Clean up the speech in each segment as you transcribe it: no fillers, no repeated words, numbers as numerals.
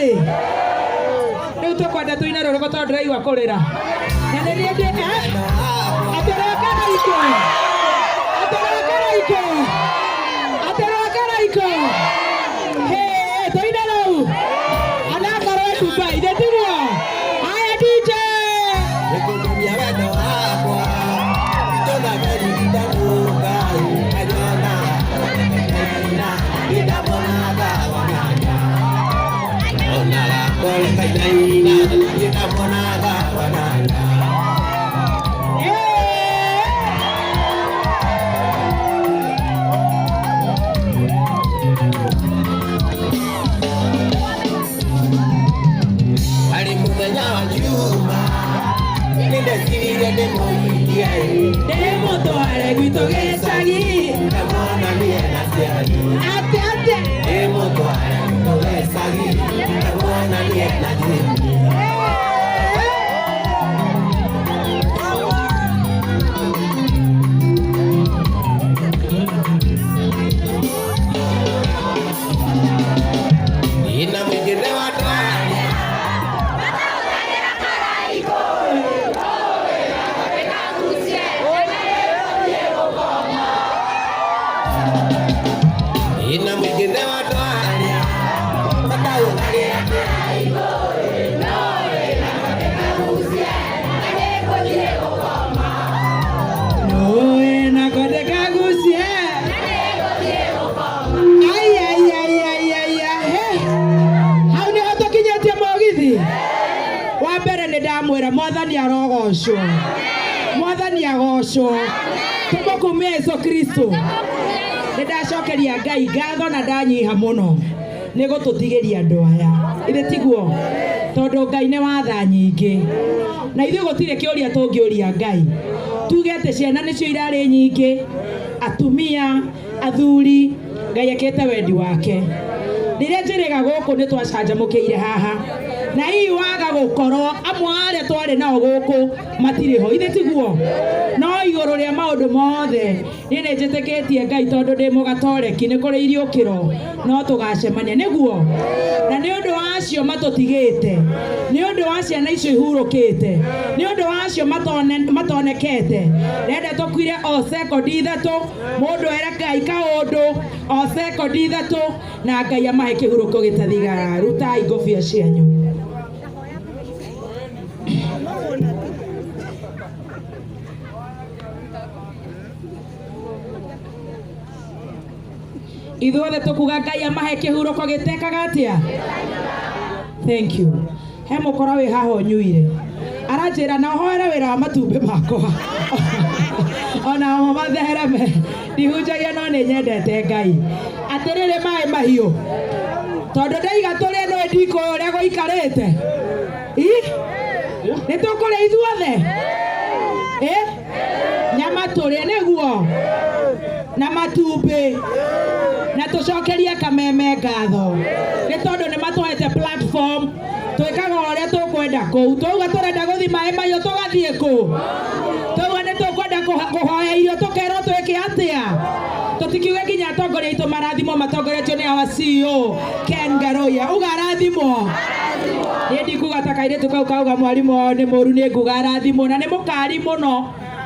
Rĩ rĩu tũkwenda tũine rũrĩkũ tondũ ndĩraigua kũrĩra na nĩ niĩ ndĩ atĩ rwa Karaikũ, atĩ rwa Karaikũ, atĩ rwa Karaikũ. Hĩ, tũine rũu anakorwo e Dubai nĩ tiguo? Haya DJ. Nĩkũngania wendo wakwa itũthagĩrĩra Ngai anyona ndĩramonaga wananya onaga ngoro kainaina ndĩramonaga wananya. Harĩ mũthenya wa Juma nĩndecirie ndĩmũhikie. Ndĩmũtware gwitũ gĩcagi. Ngamuonanie na ciari. Atĩ atĩ? Ndĩmũtware gwitũ gĩcagi ngamuonanie na Jimmy. Ina mũingĩre wa ndwari. Ina mũingĩre wa ndwari mataũgagĩra. Noe na kondekagucie. Ai ai ai ai ai ai he. Hau nĩho tũkinyĩtie mũgithi wa mbere. Nĩ ndamwĩra Mwathani arogocwo, Mwathani agocwo, tũmũkumie Yesu Kristo. Nĩ ndacokeria Ngai ngatho na ndanyiha mũno nĩ gũtũtigĩria andũ aya, ithe tiguo? Tondũ Ngai nĩ watha nyingĩ na ithuĩ gũtirĩ kĩũria tũngĩũria Ngai tuge atĩ ciana nĩcio irarĩ nyingĩ, atumia, athuri. Ngai ekĩte wendi wake. Rĩrĩa njĩrĩga gũkũ nĩ twacanjamũkĩire haha, na hihi waga gũkorwo amwe arĩa twarĩ nao gũkũ matirĩ ho, ithe tiguo? No igũrũ rĩa maũndũ mothe, niĩ nĩ njĩtĩkĩtie Ngai tondũ ndĩ mũgatoreki, nĩ kũrĩ iriũkĩro, no tũgacemania nĩguo. Na nĩ ũndũ wa acio matũtigĩte, nĩ ũndũ wa ciana icio ihurũkĩte, nĩ ũndũ wa acio matonekete, ndenda tũkuire o sekondi 3, mũndũ ere Ngai kaũndũ o sekondi 3, na Ngai amahe kĩhurũko gĩtathigaga. Rutai ngũbia cianyu. Ithuothe tũkuga Ngai amahe kĩhurũko gĩtekaga atĩa. Thank you. He mũkora wĩ haha ũnyuire aranjĩra na ũhoere wĩra wa matumbĩ makwa ona mo mathereme. Ndihunjagia no nĩ nyendete Ngai. Atĩrĩrĩ, maĩ mahiũ tondũ ndaiga tũrĩe nĩ ndikũĩ ũrĩa gũikarĩte. I nĩ tũkũrĩa ithuothe ĩ nyama tũrĩe nĩguo na matumbĩ, na tũcokerie Kameme ngatho nĩ tondũ nĩ matũhete platform twĩkaga ũrĩa tũkwenda kũu. Twauga tũrenda gũthiĩ maĩ mahiũ, tũgathiĩ kũ. Twauga nĩ tũkwenda kũhoya irio, tũkerwo twĩke atĩa. Tũtikiuge nginya atongoria aitũ marathimwo matongoretio nĩ our CEO Ken Ngaroia. Uga arathimwo. Niĩ ndikuga ta kairĩtu kau kauga mwarimũ wao nĩ mũru. Nĩ nguga arathimwo na nĩ mũkari mũno,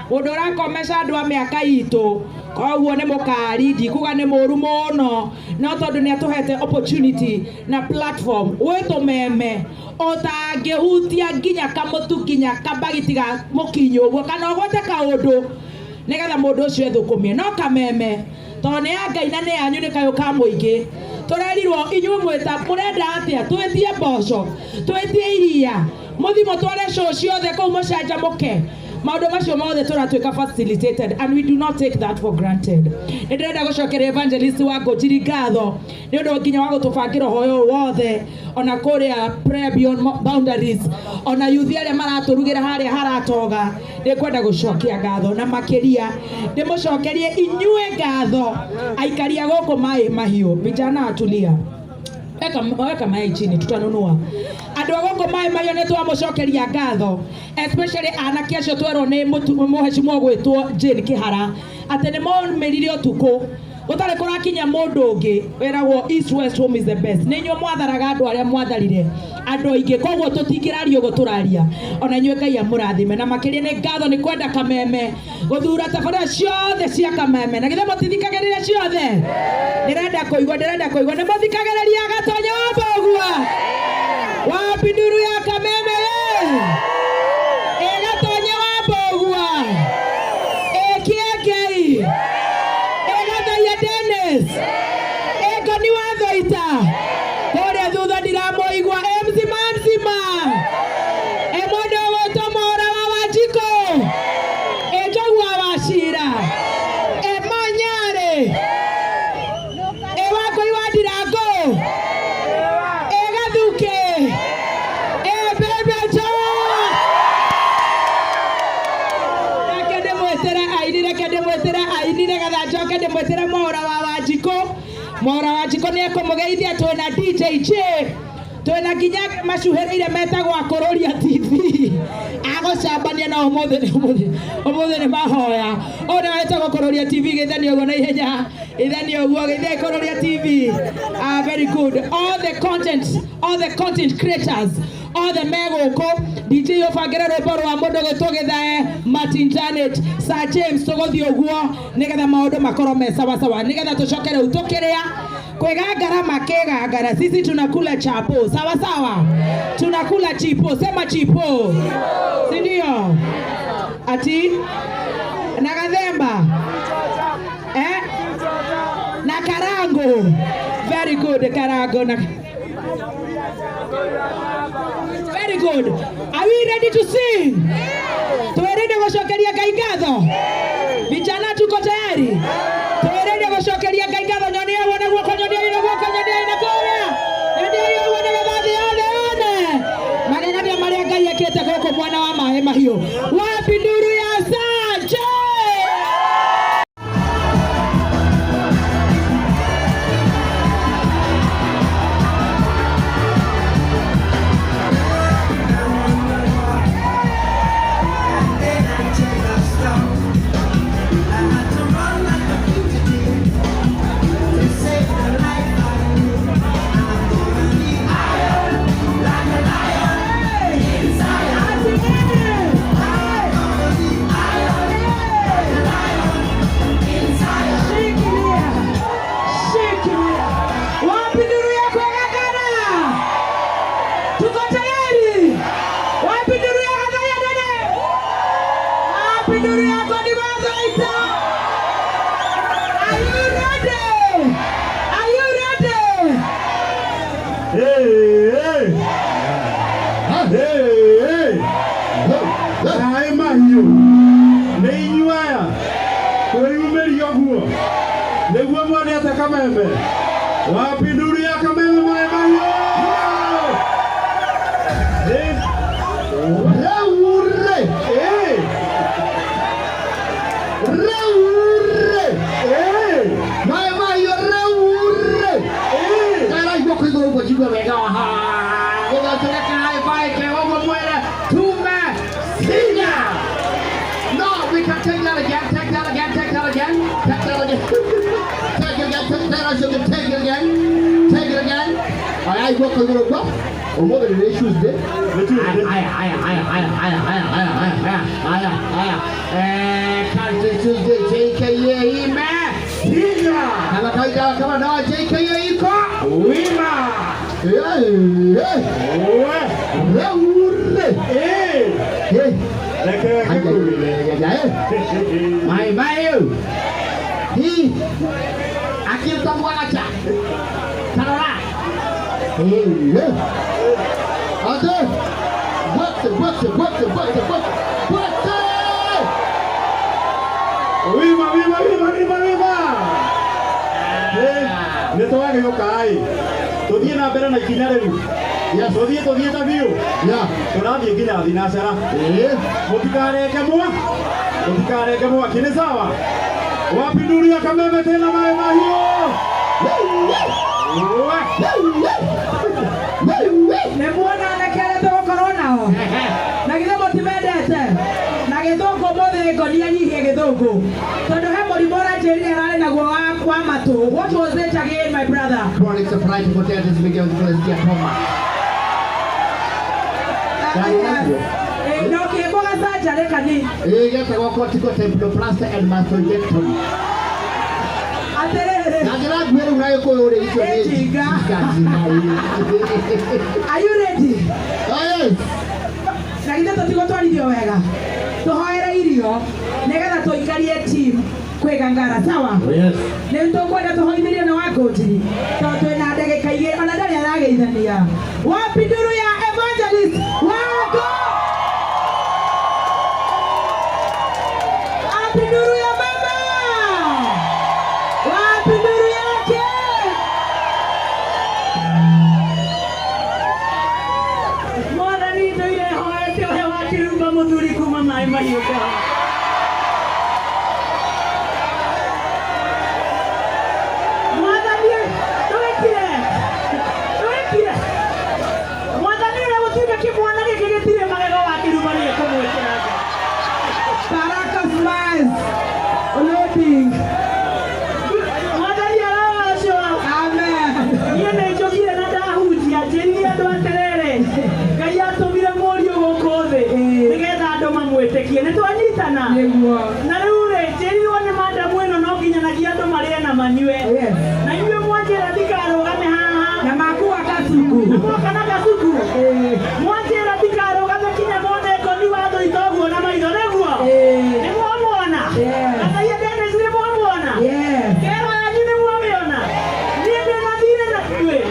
mũndũ ũrakomesha andũ a mĩaka itũ, koguo nĩ mũkari. Ndikuga nĩ mũru mũno, no tondũ nĩ atũhete opportunity na platform gwĩ tũmeme ũtangĩhutia nginya kamũtu, nginya kambagiti ga mũkinyo ũguo, kana ũgwate kaũndũ nĩgetha mũndũ ũcio ethũkũmie. No Kameme tondũ nĩ ya Ngai na nĩ yanyu, nĩ kayũ ka mũingĩ. Tũrerirwo inyuĩ mwĩta mũrenda atĩa, twĩtie mboco, twĩtie iria, mũthi mũtware show ciothe kũu mũcanjamũke. Maũndũ macio mothe tũratuĩka facilitated, and we do not take that for granted. Nĩ ndĩrenda gũcokeria evangelist wa Ngũnjiri ngatho nĩ ũndũ nginya wa gũtũbangĩra ũhoro ũyũ wothe, ona kũrĩa Prayer Beyond Boundaries, ona yuthi arĩa maratũrugĩra harĩa haratoga. Nĩ ngwenda gũcokia ngatho, na makĩria ndĩmũcokerie inyuĩ ngatho aikari a gũkũ Maĩ Mahiũ. Vijana, atulia, weka, weka mayai chini, tutanunua. Andũ a gũkũ Maĩ Mahiũ, nĩ twamũcokeria ngatho, especially anake acio twerwo nĩ mũheshimiwa gwĩtwo Jane Kĩhara atĩ nĩ momĩrire ũtukũ. Gũtarĩ kũrakinya mũndũ ũngĩ wĩragwo East West home is the best. Nĩ inyuĩ mwatharaga andũ arĩa mwatharire andũ aingĩ, koguo tũtingĩraria ũguo tũraria. Ona inyuĩ Ngai amũrathime, na makĩria nĩ ngatho nĩ kwenda Kameme, gũthura tabarĩra ciothe cia Kameme. Na githĩ mũtithikagĩrĩria ciothe? Ndĩrenda kũigua, ndĩrenda kũigua nĩ mũthikagĩrĩria Gatonye wa Mbũgua. Wapi nduru ya Kameme? Ĩ Gatonye wa Mbũgua, ĩ Kĩengei, ĩ Gathaiya Dennis, ĩ Ngoni wa Thoita, kũrĩa thutha ndiramũigua. Ĩ mzima mzima, ĩ mũndũ ũgwĩtwo Mwaũra wa Wanjikũ, ĩ Njogua wa Cira, ĩ Manyarĩ, ĩ Wangũi wa Ndirangũ, ĩ Gathukĩ, ĩ Mbembe Njũa. Reke ndĩmwĩtĩre aini, reke ndĩmwĩtĩre aini nĩgetha njoke ndĩmwĩtĩre Mwaũra wa Wanjikũ. Mwaũra wa Wanjikũ nĩ ekũmũgeithia. Twĩna DJ J, twĩna nginya macuhĩrĩire metagwo Akũrũria TV agũcambania na ũmũthĩ nĩ ũmũthĩ, ũmũthĩ nĩ mahoya. Ũyũ nĩwe wĩtagwo Kũrũria TV. Geithania ũguo na ihenya, geithania ũguo, geithia Kũrũria TV. Ah, very good. All the content, all the content creators othe me gũkũ. DJ, ũbangĩre rwĩmbo rwa mũndũ gwĩtwo Gĩthae Martin Janet Sir James. Tũgũthiĩ ũguo nĩgetha maũndũ makorwo me sawasawa, nĩgetha tũcoke rĩu tũkĩrĩa kwĩgangara makĩgangara. Sisi tunakula chapo sawa sawa, tunakula chipo. Sema chipo, si ndio? Ati na gathemba, eh? Na karango. Very good. Karango na. Very good. Are we ready to sing? Twĩrĩde gũcokeria Ngai ngatho. Vijana, tuko tayari? Twĩrĩde gũcokeria Ngai ngatho. Nyonia ũguo na guoko, nyonia na guoko, nyonia na kũrĩa. Nyonia ũguo nĩgetha thĩ yothe yone magegania marĩa Ngai ekĩte gũkũ mwena wa Maĩ Mahiũ. Wapi nduru ya Sanje? Shikilia. Shikilia. Wapi nduru ya Kwegagara? Tuko tayari? Wapi nduru ya Gathaya Dede? Wapi nduru ya Koni Wathaita? Are you ready? Are you ready? Hey, hey. Hey, hey. Maĩ Mahiũ nĩ inyuĩ aya twĩyumĩria ũguo nĩguo mwendete Kameme. Wapi nduru ya Kameme? Maĩ Mahiũ. Eh, Reure! eh, Reure! eh, Maĩ Mahiũ reure! eh. Ndaraigua kũigua ũguo njigua wega gũthondeka kaĩ kega ũguo mwere tume sinya. No, we can take that again, take that again, take that again, take that again. Take it again, take that again, take it again, take it again. Araigua kũigua ũguo. Ũmũthĩ nĩ Tuesday. Nĩ Tuesday. Aya, aya, aya, aya, aya, aya, aya, aya, aya, aya. Eh, Country Tuesday, JKA ime. Hinya. Kama kawaida, kama dawa, JKA iko. Wima. Eh, eh, We. reure. Eh. Eh, Reke ay, ay, ngĩkwĩre. ay, ay, ay. Mai Mahiũ. Hi. Akilta mwanacha. Tarora. Eh, eh. Ate. Bwete, bwete, bwete, bwete, bwete. Bwete. Wima, wima, wima, wima, wima. Eh, nĩ twagĩũka ĩ tũthiĩ na mbere na ikinya rĩu. Yes. Tũthiĩ, tũthiĩ ta biũ. Yeah. Tũrathiĩ nginya thinacara. Eh. Mũtikareke mwa, mũtikareke mwaki. Nĩ sawa. Wapi nduru ya Kameme tena? Maĩ Mahiũ. We. Nĩ muona anake arĩa tũgũkorwo nao? Na githĩ mũtimendete? Na gĩthũngũ, mũthĩ ngonia nyihie gĩthũngũ tondũ he mũrimũ ũranjĩrire ararĩ naguo wa wa matũ. What was it again, my brother? Chronic suppurative otitis media with cholesteatoma. Yes. No kĩko gacanjarĩ kani. Ĩĩ getagwo corticotemploplaster and mastoidectomy. Atĩrĩrĩ. Na njĩra nguhĩ rĩu na gĩkũyũ rĩ icio nĩ Ĩjinga. Njinga. Are you ready? Oh, yes. Na githĩ tũtigũtwarithio wega tũhoere irio nĩgetha tũikarie team kwĩgangara sawa. Yes. Nĩ tũkwenda tũhoithĩrio nĩ Wangũnjiri tondũ twĩna ndagĩka igĩrĩ ona ndarĩ arageithania. Wapi nduru ya evangelist Wango? Wapi nduru ya mama? Wapi nduru yake? Mwathani ndũire hoete ũhe wa kĩrumba mũthuri kuma maĩ mahiũ kwa. Mwathani ndũgĩkire ndũgĩkire Mwathani ũrĩa gũtuĩka kĩmwana gĩkĩ gĩtirĩ magego wa kĩrumba nĩ ekũmwĩkĩra. Baraka Smiles loading. Mwathani arogocwo. Amen. Niĩ nĩ njũkire na ndahunjia njĩrire andũ atĩrĩrĩ Ngai atũmire mũriũ gũkũ thĩ nĩgetha andũ mamwĩtĩkie nĩ twanyitana. Nĩguo. Na rĩu rĩ njĩrirwo nĩ madamu ĩno no nginyanagia andũ marĩe na manyue. Yes. Na inyuĩ mwanjĩra ndikarũgame haha Na makuwa kasuku. Na mwoka na kasuku. Mwanjĩra ndikarũgame kinya mwone ngoni wa thũita ũguo na maitho nĩguo. Nĩ mwamuona. Yes. Athaia Dennis nĩ mwamuona. Yes. Kero yanyu nĩ mwamĩona. Niĩ ndĩna thirĩ na inyuĩ.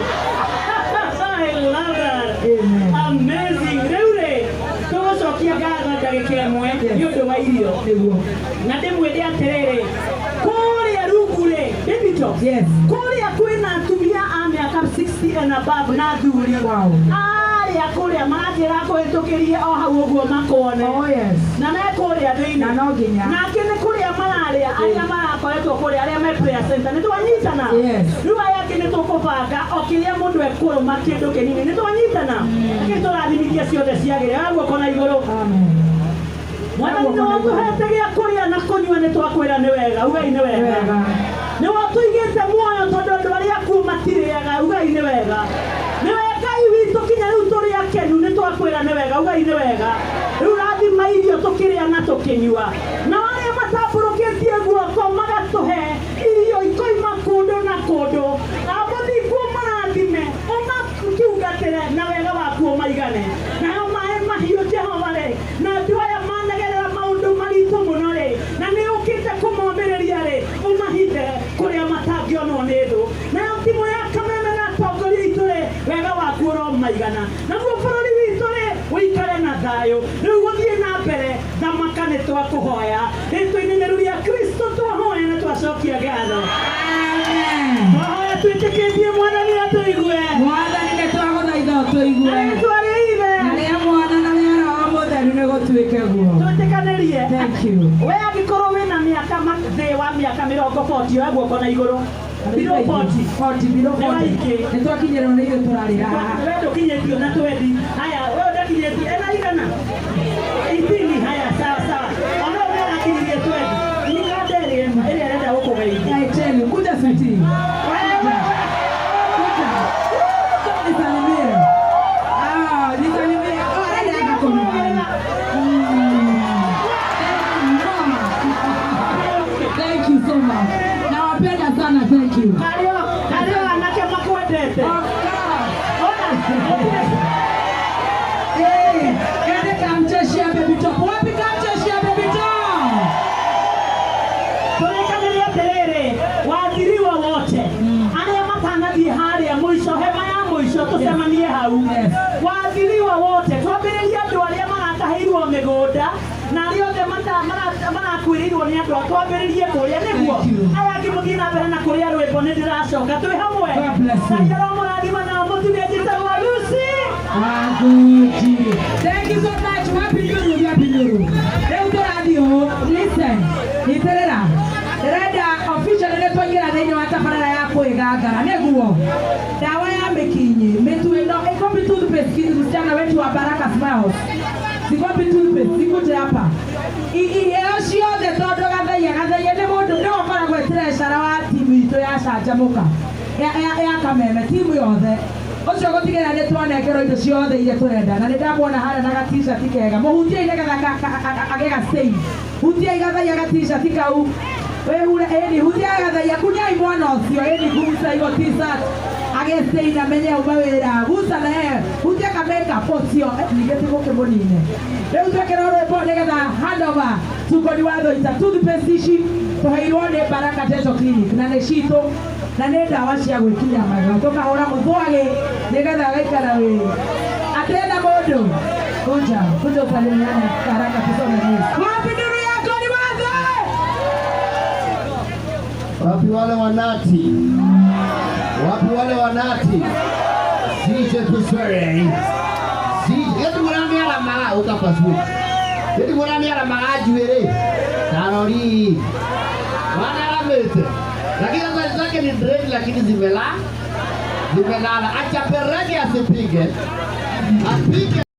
I love that. Amen. Amazing. Rĩu rĩ tũgũcokia ngatho ndagĩka ĩmwe nĩ ũndũ wa irio. Nĩguo. Na ndĩmwĩre atĩrĩrĩ kũrĩa rungu rĩ David, Yes. kũrĩa kwĩna atumia a mĩaka 60 and above na athuri. Wow. Arĩa kũrĩa maranjĩra kũhĩtũkĩrie o hau ũguo makuone. Oh yes. Na me kũrĩa thĩinĩ. Na no nginya. Nake nĩ kũrĩa mararĩa arĩa marakoretwo kũrĩa arĩa me prayer center nĩ twanyitana. Yes. Rĩu aya angĩ nĩ tũkũbanga o kĩrĩa mũndũ ekũrũma kĩndũ kĩnini nĩ twanyitana. Nĩkĩ tũrathimithia ciothe ciagĩrĩra oya guoko na igũrũ. Amen. Mwathani nĩ watũhete gĩa kũrĩa na kũnyua nĩ twakwĩra nĩ wega ugai nĩ wega. Wega. Nĩ watũigĩte muoyo tondũ andũ arĩa akuũ matirĩaga ugai nĩ wega. Nĩ we Ngai witũ kinya rĩu tũrĩ akenu nĩ twakwĩra nĩ wega ugai nĩ wega. Rĩu rathima irio tũkĩrĩa na tũkĩnyua. Na arĩa matambũrũkĩtie guoko magatũhe irio ikoima kũndũ na kũndũ. Amũthingu ũmarathime ũmatungatĩre na wega waku ũmaigane. Nayo maĩ mahiũ Jehova rĩ na andũ aya managerera maũndũ maritũ mũno rĩ na nĩ ũkĩte kũmomĩrĩria rĩ ũmahithe kũrĩa matangĩonwo nĩ thũ. Nayo timũ ya Kameme na atongoria aitũ rĩ wega waku ũromaigana. Naguo bũrũri witũ rĩ ũikare na thayũ. Rĩu gũthiĩ na mbere thamaka nĩ twakũhoya rĩtwa-inĩ rĩu rĩa Kristo twahoya na twacokia ngatho. Amen. Twahoya twĩtĩkĩtie Mwathani atũigue. Mwathani nĩ twagũthaitha ũtũigue. Na rĩtwa rĩa Ithe. Na rĩa Mwana na rĩa Roho Mũtheru nĩ gũtuĩke guo. Twĩtĩkanĩrie. Thank you. We angĩkorwo wĩna mĩaka thĩ wa mĩaka mĩrongo 40 oya guoko na igũrũ. Below 40. 40 below 40. Nĩ waingĩ. Nĩ twakinyĩrwo nĩ ithuĩ tũrarĩra haha. We ndũkinyĩtio na twendi. Haya, we ũtakinyĩtio ena igana. 18 haya sawa sawa. Ona ũrĩa arakinyirie twendi. Nyika nderi ĩrĩa ĩrenda gũkũgeithia. I tell you, kuja sweetie. Kuja. Kuja. Nisalimie. Ah, nisalimie. Oh, arenda akakũmenya. Thank you so much. Nawapenda sana, thank you. Harĩ o anake makwendete. Of course. Ona, Hey, ende kamcheshia baby top. Wapi kamcheshia baby top? Tũrĩkanĩre atĩrĩrĩ, wathiriwa wote arĩa matanathiĩ harĩa mũico hema ya mũico tũcemanie hau. Yes. Wathiriwa wote twambĩrĩrie andũ arĩa maratahĩirwo mĩgũnda na arĩa othe marakuĩrĩirwo nĩ andũ twambĩrĩrie kũrĩa nĩguo. Thank you. Aya angĩ mũthiĩ na mbere na kũrĩa rwĩmbo nĩ ndĩracoka twĩ hamwe. God bless you. Ngai aromũrathima na mũtuge njĩtagwo Lucy. Waguji. Thank you so much. Wapi nduru, wapi nduru. Rĩu tũrathiĩ ũũ. Listen. Nyitĩrĩra. Ndĩrenda officially nĩ twaingĩra thĩinĩ wa tabarĩra ya kwĩgangara nĩguo ndawa ya mĩkinyi mĩtu ĩno ĩkopi toothpaste msichana wetu wa Baraka Smiles sikopi toothpaste sikuje hapa iheo ciothe tondũ gathaia nĩ mũndũ nĩwe ũkoragwo e treasurer wa timu itũ. Gũcanjamũka ya Kameme timu yothe ũcio gũtigĩrĩra nĩ twanengerwo indo ciothe iria tũrenda na nĩ ndamuona harĩa na ga-t-shirt kega mũhutiei nĩgetha agĩe ga stain hutiai gathaia ga-t-shirt kau wĩhure ĩni hutia gathaia kunyai mwana ũcio ĩni guca igo t-shirt agĩe stain amenye auma wĩra guca na ye hutia ka makeup ũcio ningĩ ti gũkĩmũnine rĩu twĩkĩrwo rwĩmbo nĩgetha handover tukoni wa Thũita toothpaste ici tũheirwo nĩ Baraka Dental Clinic na nĩ citũ na nĩ ndawa cia gwĩkinya magego tũkahũra mũthwagĩ nĩgetha agaikara wĩ atena mũndũ kuja kuja usalimiane haraka tusome news. Wapi nuru yako ni wazi? Wapi wale wanati? Wapi wale wanati? Sije tusere. Sije yetu mwana ala mara ukapasua. Yetu mwana ala mara juere. Tarori. Wana alamete. Lakini sasa zake ni dread lakini zimelala. Zimelala. Acha perege asipige. Apige.